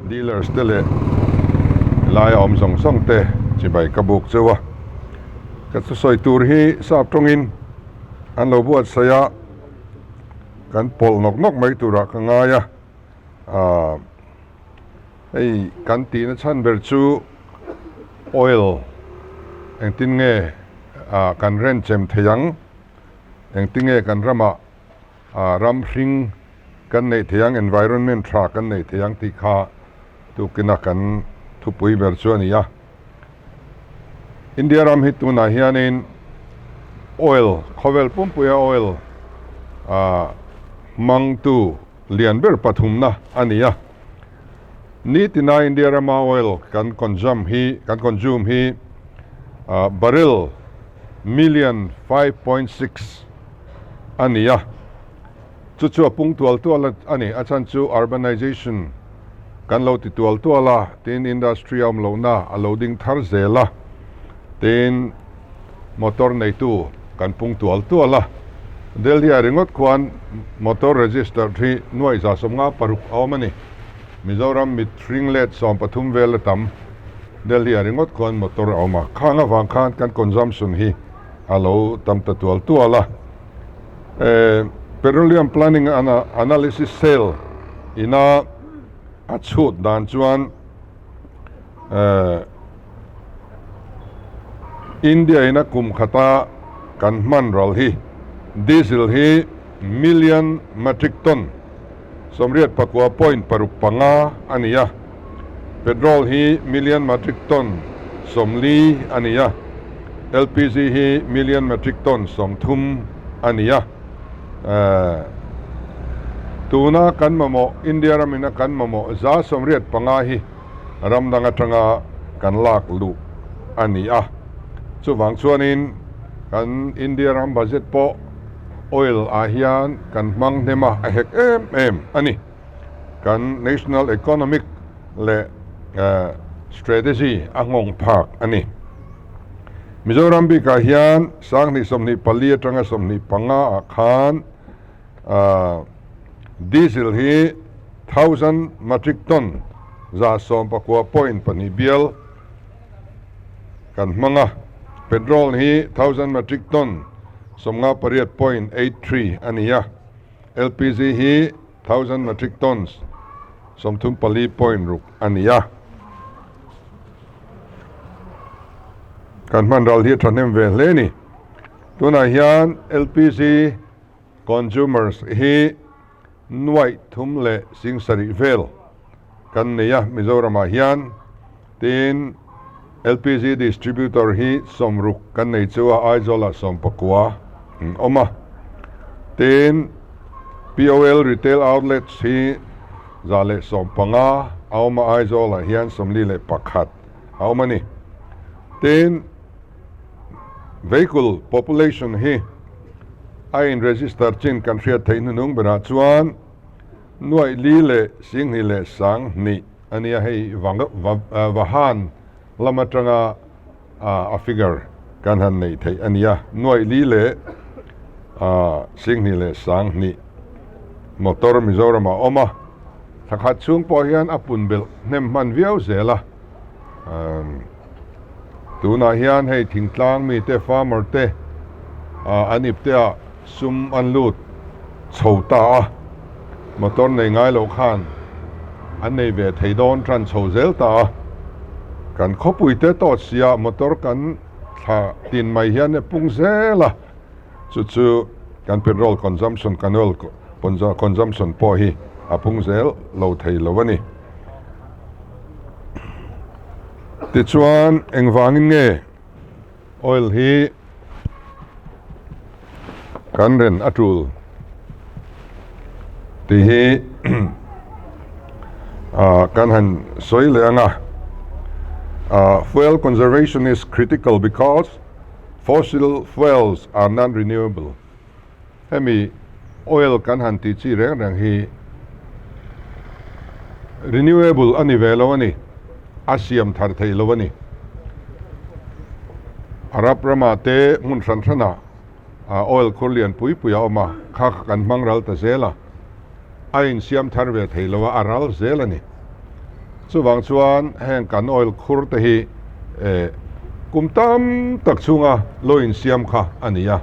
Dealers te leh laia awm zawng zawng te chibai ka buk cheu a. Ka thusawi tur hi sap tawngin an lo buatsaih a, kan pawlh nawk nawk mai turah ka ngai a. Aaa hei kan tihna chhan ber chu oil engtin nge ah kan renchem thei ang, engtin nge kan ramah ah ram hring kan neih thei ang, environment tha kan neih thei ang tih kha tukina kan thupui ber chu a ni a. India ram hi tunah hianin oil khawvel pumpuia oil ah hmangtu lian ber pathumna a ni a. Nitina India rama oil kan consume hi kan consume hi barrel million 5.6 a ni a. Chu chu a pung tual tual a ni. A chhan chu urbanization kan lo ti tual tual a, tin industry a awm lohna a lo ding thar zel a, tin motor neitu kan pung tual tual a. Delhi-ah ringawt khuan motor register hi nuaih za 56 a awm a ni. Mizoram mit hring let 13 vel a tam. Delhi-ah ringawt khuan motor a awm a. Khang avang khan kan consumption hi a lo tam ta tual tual a. Petroleum Planning Analysis Cell ina a chhut dan chuan India ina kum khata kan hman ral hi diesel hi million metric ton 89.65 a ni a, petrol hi million metric ton 40 a ni a, LPG hi million metric ton 30 a ni a. Tuna kan mamawh India ramina kan mamawh 85 hi ram dang atanga kan lak luh a ni a. Chuvang chuanin kan India ram budget pawh oil ah hian kan hmang hnem a, a hek em em a ni. Kan national economic leh strategy a nghawng phak a ni. Mizoram bikah hian 2024 atanga 25 ah khan diesel hi thousand metric ton 19.2 bial kan hmang a, petrol hi thousand metric ton 58.83 a ni a, LPG hi thousand metric tons 34.6 a ni a. Kan hman ral hi a thahnem ve hle a ni. Tunah hian LPG consumers hi nuaih thum leh sing sarih vel kan nei a Mizoramah hian. Tin, LPG distributor hi 60 kan nei chu a, Aizawlah 19 an awm a. Tin, POL retail outlets hi 115 a awm a, Aizawlah hian 41 a awm a ni. Tin, vehicle population hi a in register chin kan hriat theih hnuhnung berah chuan nuaih li leh singhnih leh sanghnih a nia, hei vahan lam atanga a figure kan han neih theih a nia, nuaih li leh singhnih leh sanghnih motor Mizoramah a awm a, thla khat chhung pawh hian a pun belh hnem hman viau zel a. Tunah hian hei thingtlang mite farmer te an ipte ah sum an lut chho ta a, motor nei ngai loh khan an nei ve thei dawn tan chho zel ta a, kan khawpui te tawt sia motor kan thla tin mai hian a pung zel a, chu chu kan petrol consumption kan oil consumption pawh hi a pung zel lo thei lo a ni. Tichuan engvangin nge oil hi kan ren a tul tih hi kan han sawi leh ang a. Fuel conservation is critical because fossil fuels are non-renewable. Hemi oil kan han tih chi reng reng hi renewable a ni ve lo a ni, a siam thar thei lo a ni. Arab ramah te hmun hran hranah oil khur lian pui pui a awm a, kha kha kan hmang ral ta zel a, a insiam thar ve thei lo a, a ral zel a ni. Chuvang chuan heng kan oil khur te hi kum tam tak chhunga lo insiam kha a ni a.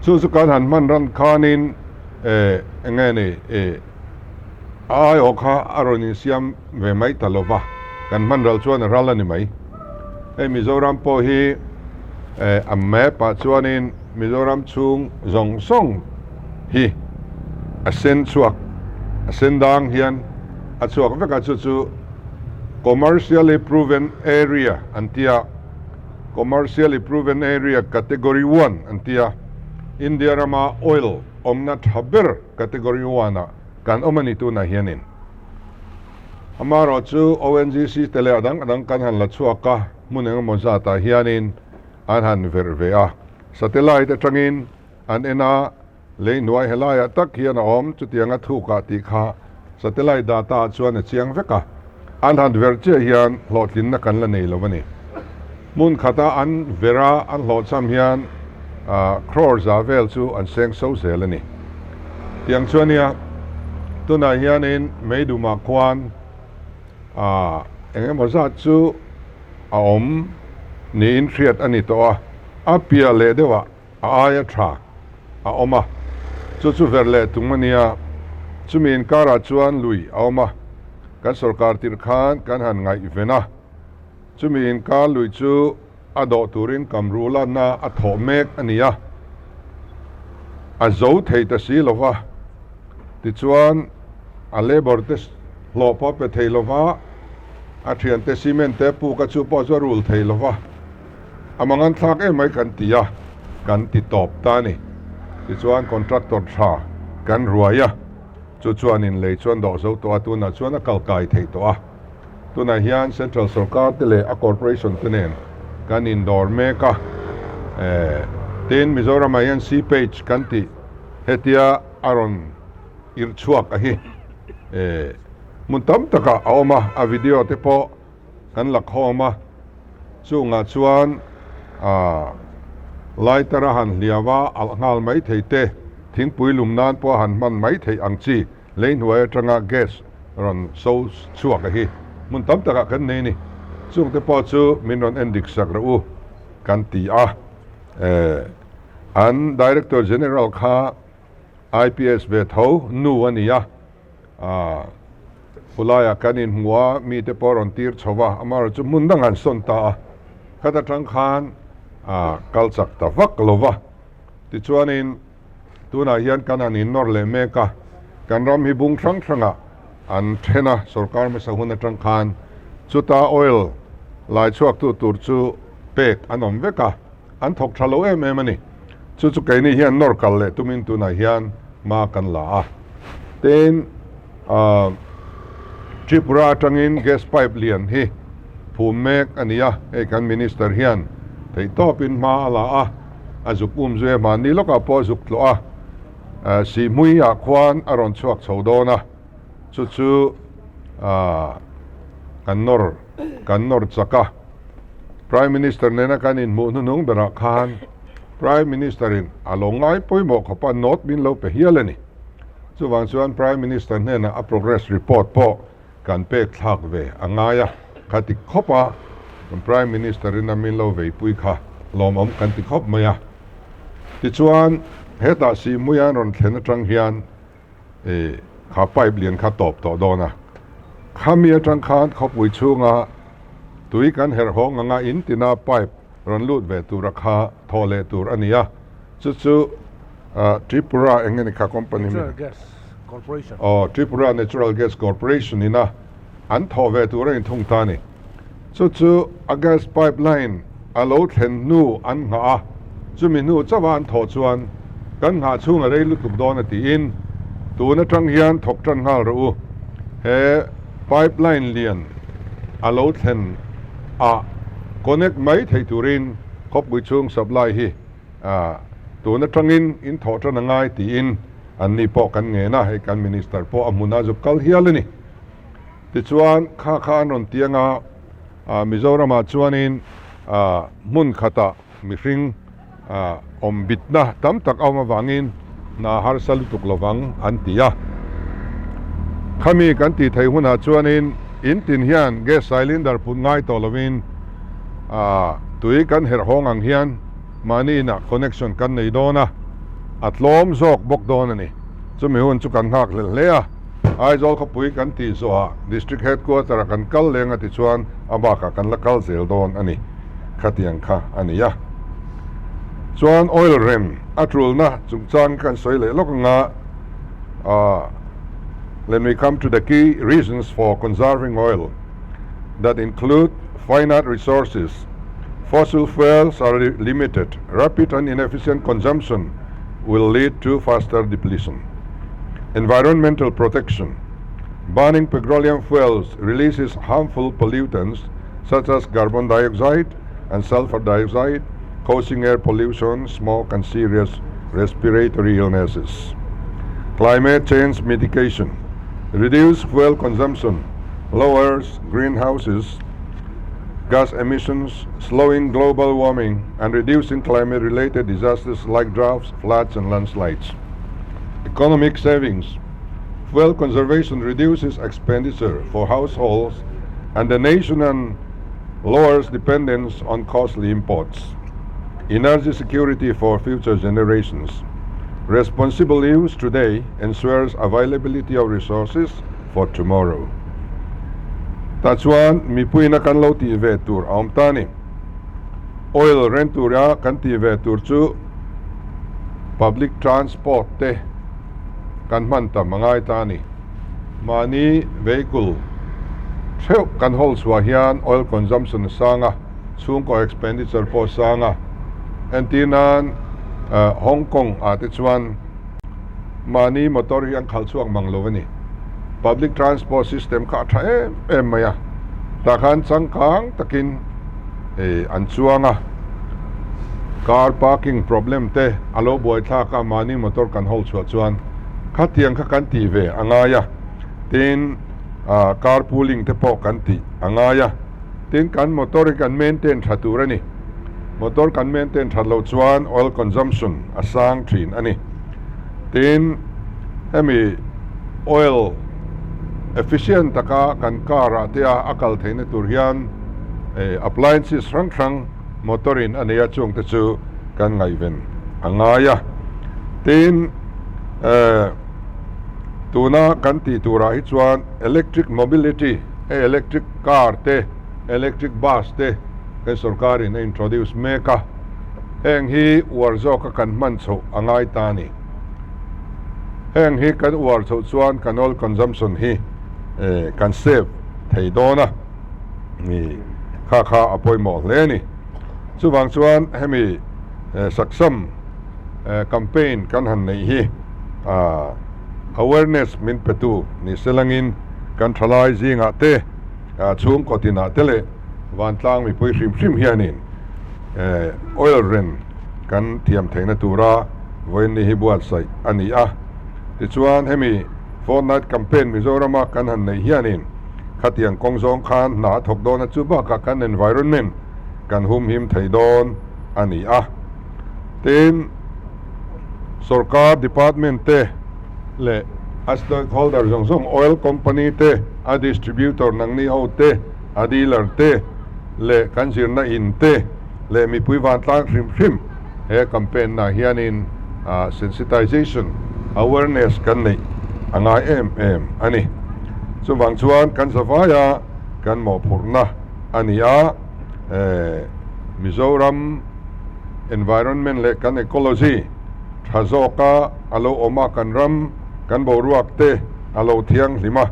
Chu chu kan han hman ran khanin eng nge ni a aiawh kha a rawn insiam ve mai ta lo va, kan hman ral chuan a ral a ni mai. Hei Mizoram pawh hi a map ah chuanin Mizoram chhung zawng zawng hi a sen chhuak, a sen dang hian a chhuak vek a, chu chu Commercially Proven Area an ti a, Commercially Proven Area Category One an ti a, India rama oil awmna tha ber Category One ah kan awm a ni tunah hianin. Amaherawhchu ONGC te leh a dang a dang kan han la chhuak a, hmun engemaw zatah hianin an han verh ve a, satellite atangin an en a, lei hnuai helaiah tak hian a awm, chutianga thukah tih kha satellite data ah chuan a chiang vek a, an han verh chiah hian hlawhtlinna kan la nei lo a ni. Hmun khata an verh a, an hlawhchham hian crore za vel chu an seng so zel a ni. Tiang chuan nia, tunah hianin Meidumah khuan eng emaw zat chu a awm niin hriat a ni tawh a, a piah leh deuhah a aia tha a awm a, chu chu ver leh tum a nia, chumi inkarah chuan lui a awm a, kan sorkar tirh khan kan han ngaihven a, chumi inkar lui chu a dawh turin Kamrulana a thawh mek a ni a, a zo thei ta si lo va, tichuan a labour te hlawh pawh a pe thei lo va, a thiante cement te puk a chu pawh chu a rul thei lo va, a mangan thlak em mai kan ti a, kan ti tawp ta a ni. Tichuan contractor tha kan ruai a, chu chuan in lei chuan dawh zo tawh a, tunah chuan a kal kai thei tawh a. Tunah hian Central Sorkar te leh a Corporation te nen kan indawr mek a, tin Mizoramah hian seepage kan tih hetia a rawn irh chhuak a hi hmun tam takah a awm a, a video te pawh kan la khawm a, chungah chuan lighter a han hliau a, alh nghal mai thei te, thingpui lum nan pawh a han hman mai theih ang chi. Lei hnuai atanga gas rawn so chhuak a hi hmun tam takah kan nei a ni. Chungte pawh chu min rawn en dik sak rawh u kan ti a. An Director General kha IPS ve tho nu a ni a. Khulaiah kan inhmu a, mite pawh rawn tir chho va, amaherawhchu hmun dang an sawn ta a. Khat atang khan kal chak ta vak lo va. Tichuanin. Tunah hian kan han innawr leh mek a, kan ram hi bung hrang hrangah an then a, sorkar hmasa hun atang khan chuta oil lai chhuaktu tur chu pek an awm vek a, an thawk tha lo em em a ni. Chu chu keini hian nawr kal leh tumin tunah hian hma kan la a. Tin, Tripura atangin gas pipe lian hi phum mek a ni a, hei kan Minister hian theihtawpin hma a la a. A zuk um zui a, mahni lawkah pawh a zuk tlawh a, Sihhmuiah khuan a rawn chhuak chho dawn a, chu chu kan nawr kan nawr chak a. Prime Minister nena kan inhmuh hnuhnung berah khan Prime Minister in a lo ngai pawimawh khawp a, note min lo pe hial a ni. Chuvang chuan Prime Minister hnenah a progress report pawh Kan pek thlak ve a ngai a, kha ti khawp a, kan Prime Minister in a min lo veipui kha lawmawm kan ti khawp mai a. Tichuan, hetah Sihhmuia an rawn thlen atang hian i kha pipe lian kha tawp tawh dawn a. Khami atang khan khawpui chhunga tui kan herh haw ngang a, in tina pipe rawn lut ve tura kha thaw leh tur a ni a. Chu chu Tripura eng nge ni kha company mi? Natural Gas Corporation. Aw, Tripura Natural Gas Corporation ina an thawh ve tur a inthung ta a ni. Chu chu a gas pipe line a lo thlen hnu an nghah a, chumi hnu chauha an thawh chuan kan nghah chhung a rei lutuk dawn a tiin tun atang hian thawk tan nghal rawh u. He pipe line lian a lo thlen ah connect mai thei turin khawpui chhung supply hi Tun atangin in thawh tan a ngai tiin an ni pawh kan ngen a, hei kan Minister pawh a hmunah zuk kal hial a ni. Tichuan kha kha an rawn tiang a, Mizoramah chuanin hmun khatah mihring awm bitna tam tak a awm avangin hna harsa lutuk lovang an ti a. Khami kan tih theih hunah chuanin in tin hian gas cylinder put ngai tawh lovin tui kan herh hawng ang hian mahni inah connection kan nei dawn a, a tlawm zawk bawk dawn a ni. Chumi hun chu kan nghak hlelh hle a, Aizawl khawpui kan tih zawhah District Headquarter ah kan kal leng a tichuan a bakah kan la kal zel dawn a ni. Khatiang kha a ni a. Chuan oil rem a tulna chungchang kan sawi leh lawk anga Let me come to the key reasons for conserving oil that include finite resources, fossil fuels are limited, rapid and inefficient consumption will lead to faster depletion. Environmental protection. Burning petroleum fuels releases harmful pollutants such as carbon dioxide and sulfur dioxide, causing air pollution, smoke, and serious respiratory illnesses. Climate change mitigation. Reduce fuel consumption, lowers greenhouses gas emissions, slowing global warming, and reducing climate-related disasters like droughts, floods, and landslides. Economic savings. Fuel conservation reduces expenditure for households and the nation and lowers dependence on costly imports. Energy security for future generations. Responsible use today ensures availability of resources for tomorrow. Tah chuan mipuiin a kan lo tih ve tur a awm ta ni. Oil ren tura kan tih ve tur chu public transport te kan hman tam a ngai ta ni. Mahni vehicle theuh kan hawl chhuah hian oil consumption a sang a, chhungkaw expenditure pawh a sang a. Entir nan Hong Kong ah te chuan mahni motor hi an khalh chhuak mang lo a ni. Public transport system kha a tha em em mai a, tah khan changkang takin an chuang a, car parking problem te a lo buaithlak a, mahni motor kan hawl chhuah chuan khatiang kha kan tih ve a ngai a, tin car pooling te pawh kan tih a ngai a, tin kan motor hi kan maintain tha tur a ni. Motor kan maintain that loh chuan oil consumption a sang thin a ni. Tin, hemi oil efficient taka kan car ah te a a kal theihna tur hian appliances hrang hrang motor in a nei a chung te chu kan ngaihven a ngai a. Tin, tuna kan tih turah hi chuan electric mobility, hei electric car te, electric bus te kan sorkar in a introduce mek a, heng hi uar zawka kan hman chhoh a ngai ta a ni. Heng hi kan uar chhoh chuan kan oil consumption hi kan save thei dawn a, kha kha a pawimawh hle a ni. Chuvang chuan hemi Saksam campaign kan han neih hi awareness min petu ni selangin kan thalai zingah te, Chhungkaw tinah te leh vantlang mipui hrim hrim hianin oil ren kan thiam theihna tura vawiinni hi buatsaih a ni a. Tichuan hemi fortnight campaign Mizorama kan han neih hianin khatiang kawng zawng khan hna a thawk dawn a, chu bakah kan environment kan humhim thei dawn a ni a. Tin, sorkar department te leh a stakeholder zawng zawng oil company te, a distributor nangni ho te, a dealer te leh kan zirna in te leh mipui vantlang hrim hrim he campaign nah hianin sensitization, awareness kan neih a ngai em em a ni. Chuvang chuan kan zavaia kan mawhphurhna a ni a, Mizoram environment leh kan ecology tha zawka a lo awm a, kan ram kan boruak te a lo thianghlim a,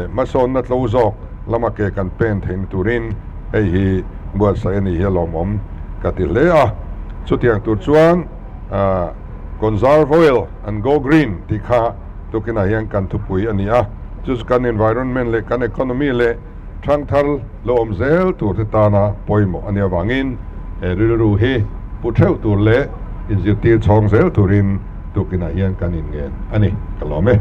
hmasawnna tlo zawk lama ke kan pen theihna turin hei hi buatsaih a nih hi a lawmawm ka ti hle a. Chutiang tur chuan Conserve Oil and Go Green tih kha tukinah hian kan thupui a ni a, chu chu kan environment leh kan economy leh Thangthar lo awm zel tur te tana pawimawh a nih avangin he rilru hi pu theuh tur leh inzirtir chhawng zel turin tukinah hian kan inngen a ni. Ka lawm e.